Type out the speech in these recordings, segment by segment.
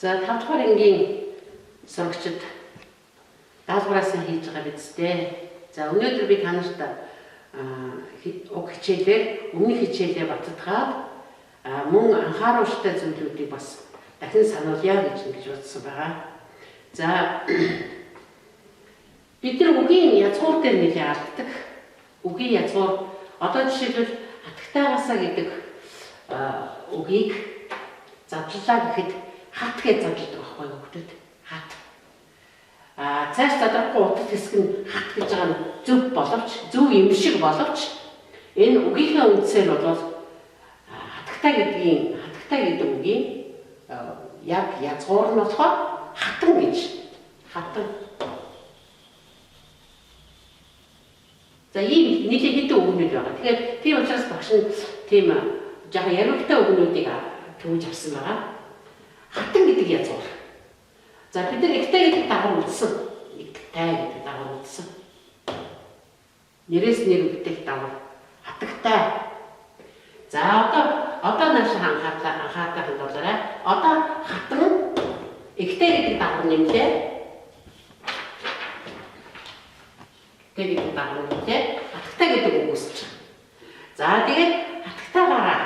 За 5 дугаар ангийн сурагчид даалгавраас хийж байгаа биз дээ. За өнөөдөр би та нарт уг хичээлээр өмнөх хичээлээ баттгаад мөн анхааруулжтай зүйлүүдийг бас дахин сануулъя гэж ингэж бодсон байгаа. За бид нар үгийн язгуур дээр нэлээд алддаг. Үгийн язгуур одоо жишээлбэл хатагтайгаасаа гэдэг үгийг задлаа гэхэд хат гэж задладаг байхгүй юу хүмүүс? Хат. Цааш задрахгүй утас хэсэг нь хат гэж байгаа нь зөв боловч, зөв юм шиг боловч энэ үгийнхээ үндсээр бол хатагтай гэдгийн хатагтай гэдэг үгийн яг язгуур нь болохоор хатан гэж. Хатан. За ийм нэлээд хэдэн үгнүүд байгаа. Тэгэхээр тийм учраас багш нь тийм жаахан яривтай үгнүүдийг төвж авсан байгаа. Хатан гэдэг язгуур. За бид нар эгтэй гэдэг дагавар үзсэн. Эгтэй гэдэг дагавар үзсэн. Нэрээс нэр өгдөг дагавар. Хатагтай. За одоо нааш анхаарлаа хандуулаарай. Одоо хатан эгтэй гэдэг дагавар нэмлээ. Эгтэй гэдэг дагавар нэмлээ. Хатагтай гэдэг үг үүсэж байгаа. За тэгээд хатагтайгаараа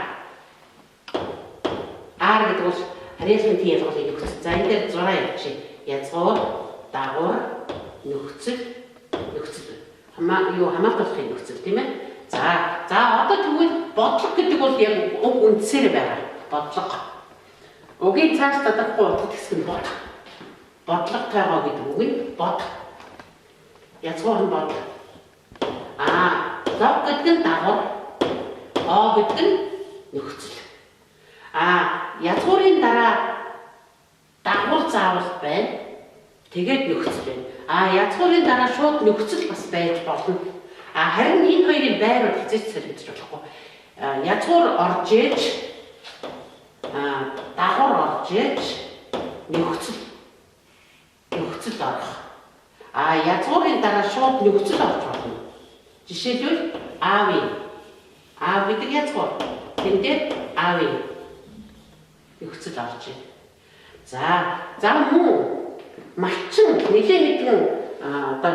ар гэдэг бол харьяалгын тийм ялгалын нөхцөл. За энэ дээр зураа явчих. Язгуур, дагавар, нөхцөл, нөхцөл. Хамаатуулахын нөхцөл тийм ээ. За одоо тэгвэл бодлого гэдэг бол яг уг үндсээр байгаа. Бодлого. Угийн цааш задрахгүй утга хэсэг нь бод. Бодлоготойгоо гэдэг үг нь бод. Язгуур нь бод. Лог гэдэг нь дагавар. О гэдэг нь нөхцөл. Язгуурын дараа дагавар заавал байна. Тэгээд нөхцөл байна. Язгуурын дараа шууд нөхцөл бас байж болно. Харин энэ хоёрын байр бол хэзээ ч солигдож болохгүй. Язгуур орж ээж, дагавар орж ээж, нөхцөл орох. Язгуурын дараа шууд нөхцөл орж болно. Жишээлбэл аавын. Аав гэдэг язгуур. Тэн дээр аавын нөхцөл орж байна. За мөн малчин нэлээд хэдэн одоо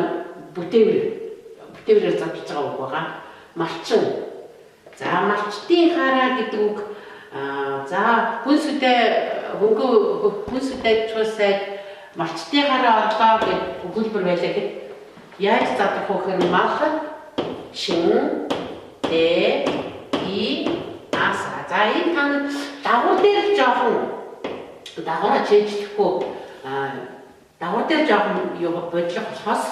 бүтээврээр задлж байгаа үг байгаа. Малчин. За малчдын хараа гэдэг үг за хүн сүдэ хөнгө хүн сүдэ чуулсайд малчдын хараа орлоо гэж өгүүлбэр байлаа гэхэд яаж задрах вэ гэхээр мал чин д и аса. За энэ тань дагавар дээр жоохон дагавраа чэйжлэхгүй дагавар дээр жоохон юу бодлого болохоос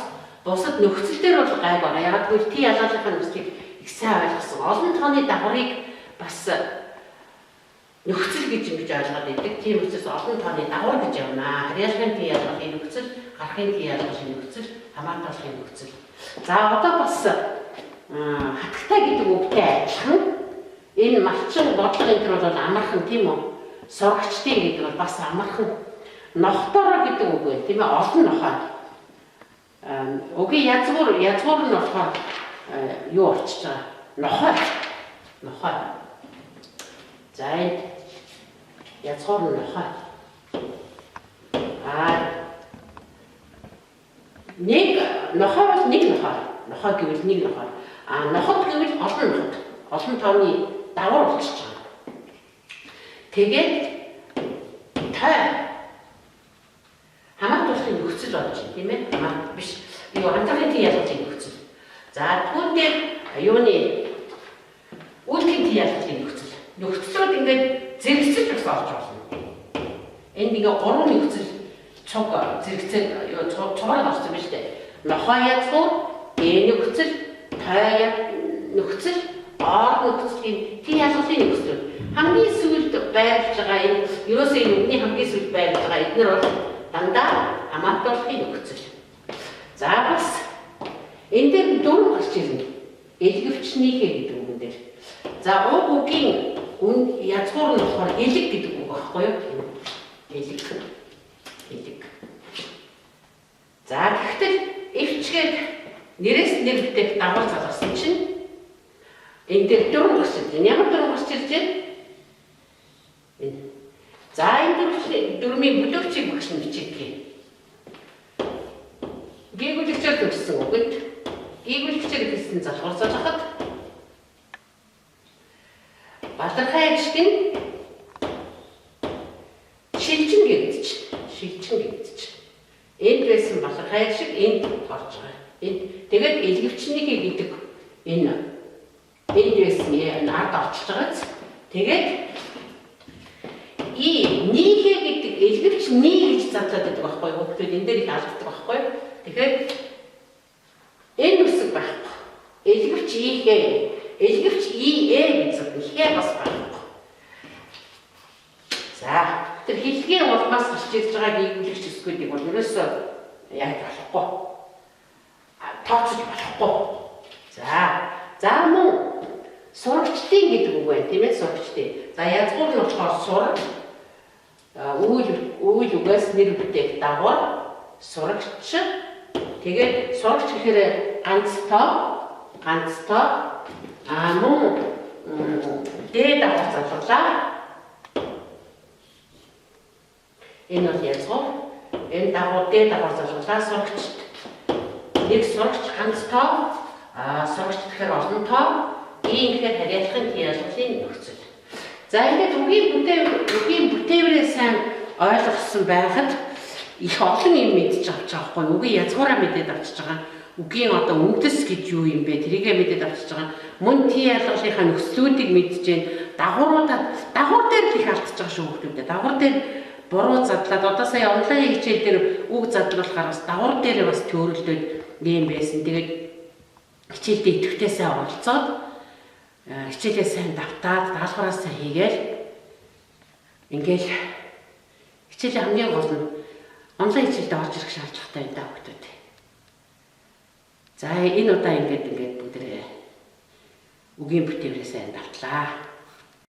бусад нөхцөл дээр бол гайг байгаа. Яг гэвэл тий ялгаалынхаа нөхцөлийг их сайн ойлгосон. Олон тооны дагаврыг бас нөхцөл гэж ингэж ойлгоод идэг. Тийм учраас олон тооны дагавар гэж явна. Харьяалгын тий ялгаалын нөхцөл, гарахын тий ялгаалын нөхцөл, хамаатуулахын нөхцөл. За одоо бас хатагтай гэдэг үгтэй адилхан энэ малчин бодлого энэ төр бол амархан тийм үү? Сурагчдын гэдэг бол бас амархан. Нохтороо гэдэг үг байна тийм ээ? Олон нохой. Үгийн язгуур нь болохоор юу орчиж байгаа? Нохой. Нохой. За энэ язгуур нь нохой. Нэг нохой бол нэг нохой. Нохой гэвэл нэг нохой. Ноход гэвэл олон ноход. Олон тооны дагавар болчихж байгаа. Тэгээд той хамаатуулахын нөхцөл болж байна тийм ээ? Хамаат биш. Юу хамтрахын тийм ялгалын нөхцөл. За түүн дээр юуны үйлдэхийн тийм ялгалын нөхцөл. Нөхцлүүд ингээд зэрэгцэж бас орж болно. Энд ингээд гурван нөхцөл цуг зэрэгцээд цугаар орсон байна шүү дээ. Нохой язгуур, ээ нөхцөл, той нөхцөл, ор нөхцөлийн тийм ялгалын нөхцөл. Хамгийн сүүлд байрлаж байгаа энэ ерөөсөө энэ үгний хамгийн сүүлд байрлаж байгаа эднэр бол дандаа хамаатуулахын нөхцөл. За бас энэ дээр дөрөв гарч ирнэ. Элгэвчнийхээ гэдэг үгэн дээр. За уг үгийн язгуур нь болохоор элэг гэдэг үг байхгүй юу? Элэг. Элэг. За тэгтэл эвчгээд нэрээс нэр бүтээх дагавар залгасан чинь энэ дээр дөрөв гарч ирж байна. Ямар дөрөв гарч ирж байна? Энэ За энэ дүрмийн бүлээгчийг багш нь бичээдгээ. Гийгүүлэгчээр төгссөн үгэнд гийгүүлэгчээр эхэлсэн залгуур залгахад балархай эгшиг нь шилжин гэгдэж. Шилжин гэгдэж. Энд байсан балархай эгшиг энд орж байгаа. Энд тэгээд элгэвчнийхээ гэдэг энэ энд байсан ард орчиж байгааз тэгээд и нийхэ гэдэг элгэвч ни гэж задлаад байдаг байхгүй юу? Хүүхдүүд энэ дээр их алддаг байхгүй юу? Тэгэхээр энэ үсэг байхгүй. Элгэвч ихэ, элгэвч и э гэж задна. Ихэ бас байхгүй. За, тэр хэллэгийн улмаас гарч ирж байгаа гийгүүлэгч үсгүүдийг бол ерөөсөө яаж болохгүй. Тооцож болохгүй. За, за мөн сурагчдын гэдэг үг байна, тийм ээ, сурагчдын. За, язгуур нь болохоор сур үйл үгээс нэр бүтээх дагавар сурагч. Тэгээд сурагч гэхээр ганц тоо мөн дээд дагавар залгалаа. Энэ бол язгуур. Энэ дагавар дээд дагавар залгалаа сурагчд. Нэг сурагч ганц тоо, сурагч гэхээр олон тоо, ийм гэхээр харьяалахын ялгалын нөхцөл. За ингээд үгийн бүтээврээ сайн ойлгосон байхад их олон юм мэдчих авч байгаа байхгүй юу? Үгийн язгуураа мэдээд авчиж байгаа. Үгийн одоо үндэс гэж юу юм бэ? Тэрийгээ мэдээд авчиж байгаа. Мөн тий ялгалынхаа нөхцлүүдийг мэдж гэн. Дагавруудаа дагавар дээр л их алдчихж байгаа шүү хүмүүстээ. Дагавар дээр буруу задлаад одоо сая онлайн хичээл дээр үг задлуулахаар бас дагавар дээр бас төөрөлдөд юм байсан. Тэгээд хичээлдээ идэвхтэй сайн оролцоод хичээлээ сайн давтаад даалгавраа сайн хийгээл ингээл хичээлийн хамгийн гол нь онлайн хичээлдээ орж ирэх шаардлагатай юм да хүүхдүүд. За энэ удаа ингээд бүгдээ үгийн бүтээврээ сайн давтлаа.